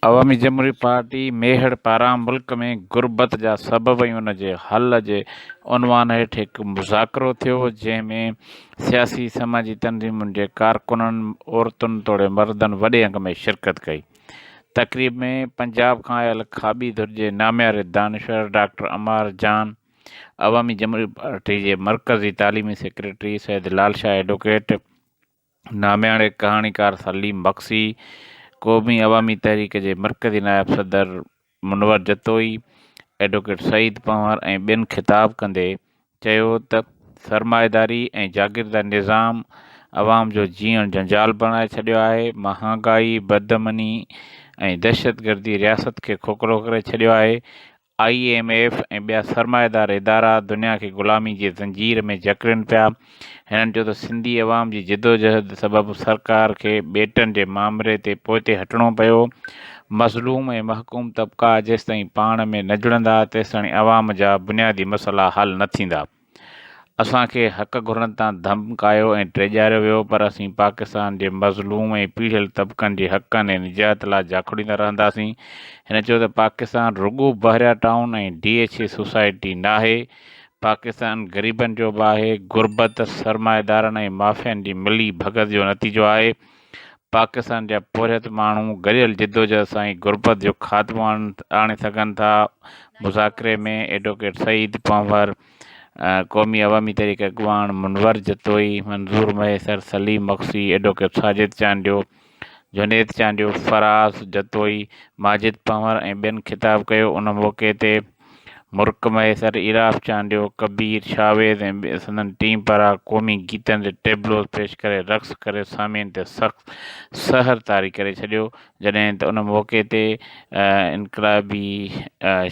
عوامي جمهوري پارٽي ميهڙ پاران ملڪ ۾ غربت جا سبب ۽ ان جي حل جي عنوان هيٺ هڪ مذاڪرو ٿيو، جنهن ۾ سياسي سماجي تنظيمن جي ڪارڪنن، عورتن توڙي مردن وڏي انگ ۾ شرڪت ڪئي. تقريب ۾ پنجاب کان آيل کاٻي ڌر جي نامياري دانشور ڊاڪٽر عمار جان، عوامي جمهوري پارٽي جي مرڪزي تعليمي سيڪريٽري سيد لال شاهه ايڊووڪيٽ، نامياري ڪهاڻيڪار سليم مگسي، قومي عوامي تحريڪ جي مرڪزي نائب صدر منور جتوئي، ايڊووڪيٽ سعيد پنهور ۽ ٻين خطاب ڪندي چيو ته سرمائيداري ۽ جاگيرداري نظام عوام جو جيئڻ جنجال بڻائي ڇڏيو آهي، مهانگائي، بدامني ۽ دهشتگردي رياست کي کوکلو ڪري ڇڏيو آهي، I M F ۽ ٻيا سرمائيدار ادارا دنيا کي غلامي جي زنجير ۾ جڪڙين پيا. هنن چيو ته سنڌي عوام جي جدوجهد سبب سرڪار کي ٻيٽن جي مامري تي پوئتي هٽڻو پيو. مظلوم ۽ محڪوم طبقا جيستائين پاڻ ۾ نه جڙندا تيستائين عوام جا بنيادي مسئلا حل نه ٿيندا. اسان کي حق گهرڻ تان ڌمڪايو ۽ ڊيڄاريو ويو پر اسين پاڪستان جي مظلوم ۽ پيڙهيل طبقن جي حقن ۽ نجات لاء جاکوڙيندا رهنداسين. هن چيو ته پاڪستان رڳو Bahria town ۽ D H A society ناهي، پاڪستان غريبن جو به آهي، غربت سرمائيدارن ۽ مافيائن جي ملي ڀڳت جو نتيجو آهي، پاڪستان جا پورهيت ماڻهو گڏيل جدوجهد سان ئي غربت جو خاتمو آڻي سگهن ٿا، مذاڪري ۾ ايڊووڪيٽ سعيد پنهور، قومي عوامي تحريڪ اڳواڻ منور جتوئي، منظور مهيسر، سليم مگسي، ايڊووڪيٽ ساجد چانڊيو، جنيد چانڊيو، فراز جتوئي، ماجد پنهور ۽ ٻين خطاب ڪيو، ان موقعي تي مرڪ مهيسر، ايراف چانڊيو، ڪبير شاويز ۽ سندن ٽيم پاران قومي گيتن تي ٽيبلوز پيش ڪري رقص ڪري سامعين تي سخت سحر طاري ڪري ڇڏيو، جڏهن ته ان موقعي تي انقلابي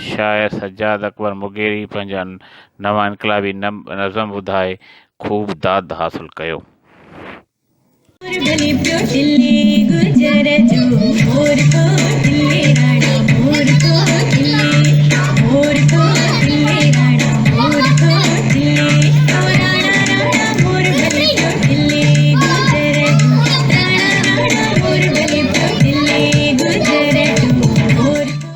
شاعر سجاد اڪبر مغيري پنهنجا نوان انقلابي نظم ٻڌائي خوب داد حاصل ڪيو. مور ڀلي پيو ٽلي گجر جو مور ڪو.